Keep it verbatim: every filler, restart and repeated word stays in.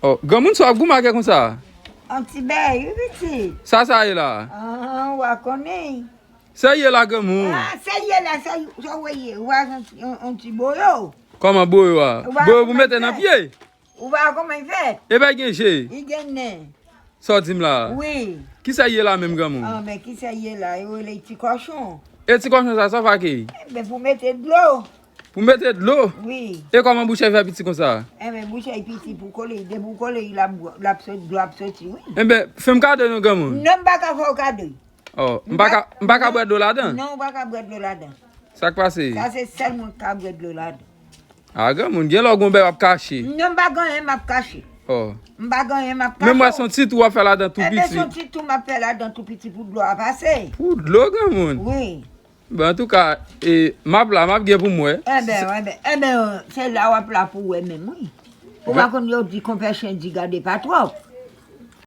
Oh, granmoun, sa w ap goumen ak konsa? An ti bèy, wi, pitit. Sa sa ye la? Ah, w a konnen. Sa ye la, granmoun? Ah, sa ye la, sa sa w ye. W a an ti, an, an ti boyo. Kòman boyo a? Ou pa Boyo pou konn mete nan fè. Pye? Ou pa konn kòman l fèt? E pa gen je. Li gen nen. Sa w di m la? Wi. Ki sa ye la menm, granmoun? Ah, men ki sa ye la? Yo rele ti kòchon. E ti kòchon sa, sa w fè ak li? Enben, pou mete dlo. Pou mete dlo? Wi. E kòman bouch li fè piti konsa? Enben, bouch li piti pou kole, depi w kole, l ap, l ap sot, dlo ap soti, wi. Enben, fè m kado non, granmoun. Non, m pa ka fè w kado. Oh, m pa ka, m pa ka bwè dlo ladan? Non, w pa ka bwè dlo ladan. Sa k pase? Sa se sèl moun ki ka bwè dlo ladan. Ah, granmoun, gen lè w gon bèy w ap kache. Non, m pa gen anyen m ap kache. Oh. M pa gen anyen m ap kache. Menm wè se yon ti twou w ap fè ladan tou Enben, se yon piti. Ti twou m ap fè ladan tou piti pou dlo a pase. Pou dlo, granmoun. Wi. Bon, antouka, e, m ap la, m ap gen pou m wè. Enben, enben, enben, se la w ap la pou wè menm, wi. Ou pa konn yo di konpè chen di gade pa twòp.